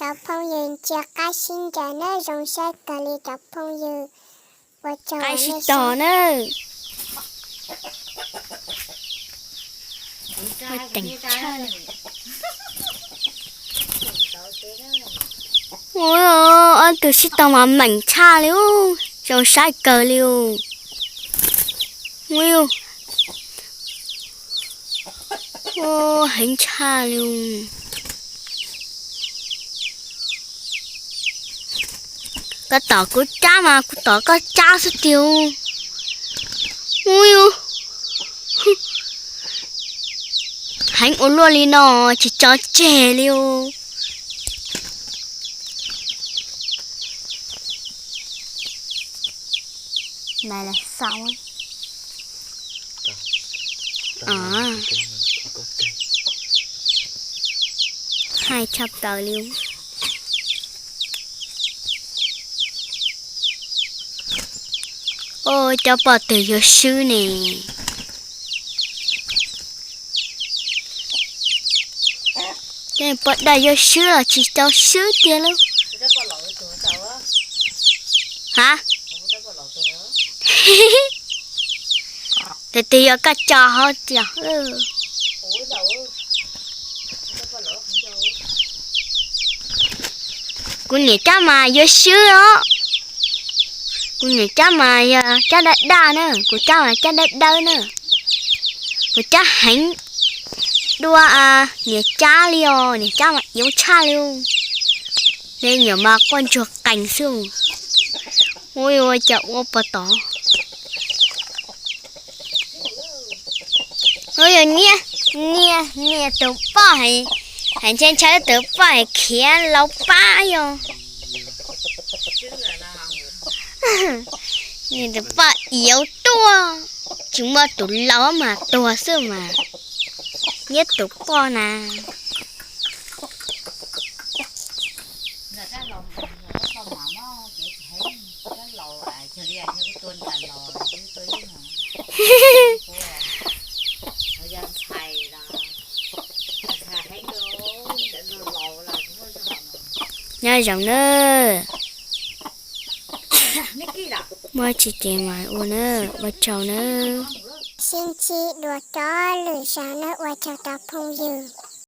Cov phooj ywg ntsia qaib sib ncaws na, zoo saib kawg li cov phooj ywg. Ua tsaug qaib sib tog na. Ua teem tshaj li. Ua, ob tug sib tog mas meem tshaj li, zoo saib kawg li. Ua, heev tshaj li. Koj tom kuv cab mas kuv tom koj cab xwb tiag. Ua, heev ua luaj li no tsis tso tseg li os. Hais tshaj plaws li. Ua, cov poj twg yuav swb ne? Poj dawb yuav swb los tsis tau swb tiag lauj. Ha, tus twg yuav koj tso hauv tiag. Kuv niam cab mas yuav swb os. Kuv niam cab mas yog cab daj daj na, kuv cab mas cab dawb dawb na. Kuv cab heev dua niam cab li os, niam cab mas yuav tshaj li. Me nyuam mas quaj ntsuag qees xwb. Ua, ua cas ua puas tod. Ua, yog niam, niam, niam tus poj, hais ntshe ntshaw tus poj hais khiav laus pab yog. Niam tus poj yuav tuaj, tsis muaj tus laus mas tuag xwb mas. Niam tus poj na. Nyob zoo nawb. Muaj tsis ces mas ua nawb, ua tsaug nawb. Sib ntsib dua rau lwm zaus nawb, ua tsaug rau phooj ywg.